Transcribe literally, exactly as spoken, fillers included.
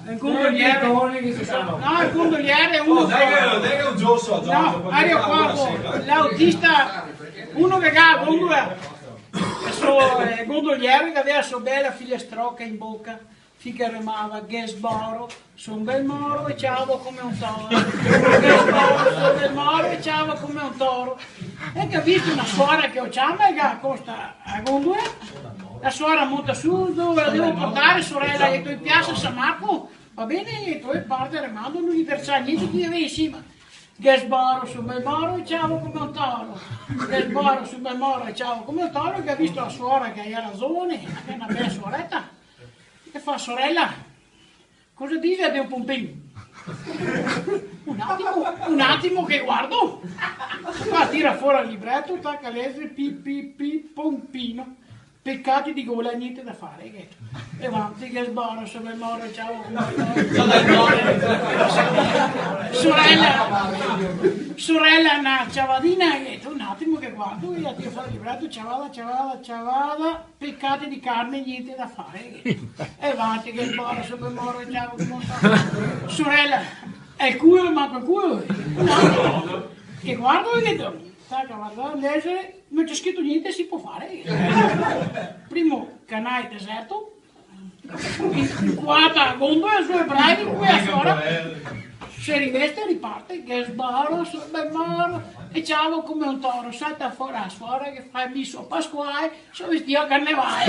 El gondoliere. No, el gondoliere xe uno... Oh, dai che, dai che un giorno so, no, Giorgio, Mario, qua, l'autista, uno che ga la gondola. E so, eh, gondoliere che gaveva so bela filastroca in boca. Fin che remava: "Ghe sboro, so un bel moro e ciavo come un toro. Ghe sboro, so un bel moro e ciavo come un toro." E che ga visto na suora che lo ciama e che acosta a gondola. La suora monta su: "Dove la devo portare, sorela?" E el ga dito: "In piasa San Marco." "Va ben," el ga dito, e parte remando, no ghe interesa gnente chi che ghe xe in sima. "Ghe sboro, so un bel moro e ciavo come un toro. Ghe sboro, so un bel moro e ciavo come un toro", che ga visto la suora che la gaveva rason, che xe na bela suoreta. E fa: "Sorela, cosa dise de un pompin?" "Un atimo, un atimo che guardo." Qua tira fora el libreto, taca a lèxare: "Pi, pi, pi, pompino. Pecati de gola, gnente da fare, che." E vanti: "Ghe sboro, so un bel moro, ciavo come un toro." "Sorela, sorela, na ciavadina." E el ga dito: "Un atimo che guardo." E tira fora el libreto, ciavada, ciavada, ciavada. "Pecati de carne, gnente da fare." E vanti: "Ghe sboro, so un bel moro, ciavo come un toro." "Sorela, el culo, manco el culo." "Un atimo che guardo." E el ga dito, taca, varda, lèxare, no xe scrito gnente, se pol fare. Primo canal deserto, in quarta gondola, su e bravi, qua a fora. Se riveste e riparte: "Ghe sboro, so un bel moro e ciavo come un toro." Salta fora la suora che fa: "Mi so Pasquale, so vestio a carnevale."